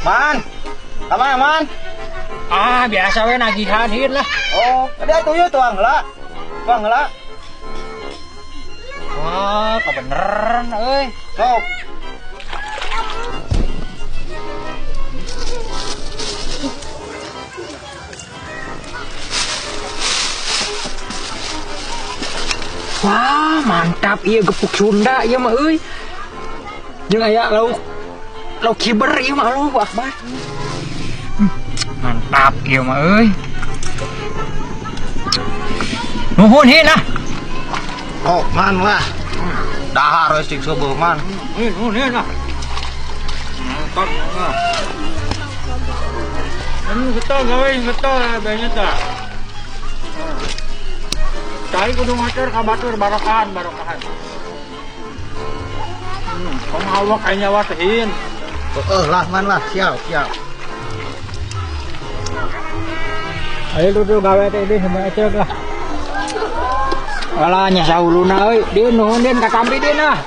Man, apa man? Ah, biasa we nagihan hin lah. Oh, ada tuh yuk tuang lah. Tuang lah. Wah, kebeneran euy. Sok. Wah, mantap ieu gepuk Sunda ieu mah euy. Jeung aya lauk lauk kiber ieu mah Allahu Akbar. Mantap ieu mah euy. Nuhun hin ah. Oh, man lah. Dahar we cing seubeul man. Nuhun hin ah. Mantap ah. Anu getol gawe getol banyak tah. Cai kudu ngacor ka batur barokahan barokahan. Kong awak aya nyawa teh hin. Heeh lah man lah, siap siap. Ayo duduk gawe teh di sama ecek lah. Alah nya sauluna euy, din nuhun din katampi din ah.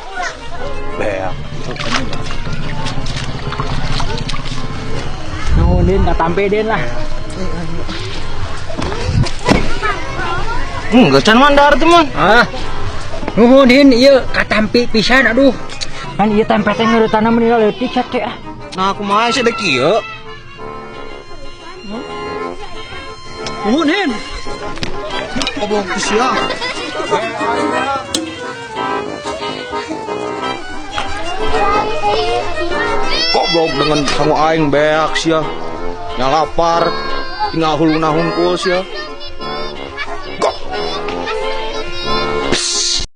Beak. Nuhun din katampi din lah. Geus can mandar teh man. Ah. Nuhun din ieu katampi pisan aduh. Kan ieu tempe teh ngeureutana meuni leutik teh ah. Nah kumaha sih dek ieu? Nuhun hin. Goblok sia. Goblok dengan sangu aing beak sia. Nya lapar, tinggal huluna hungkul sia.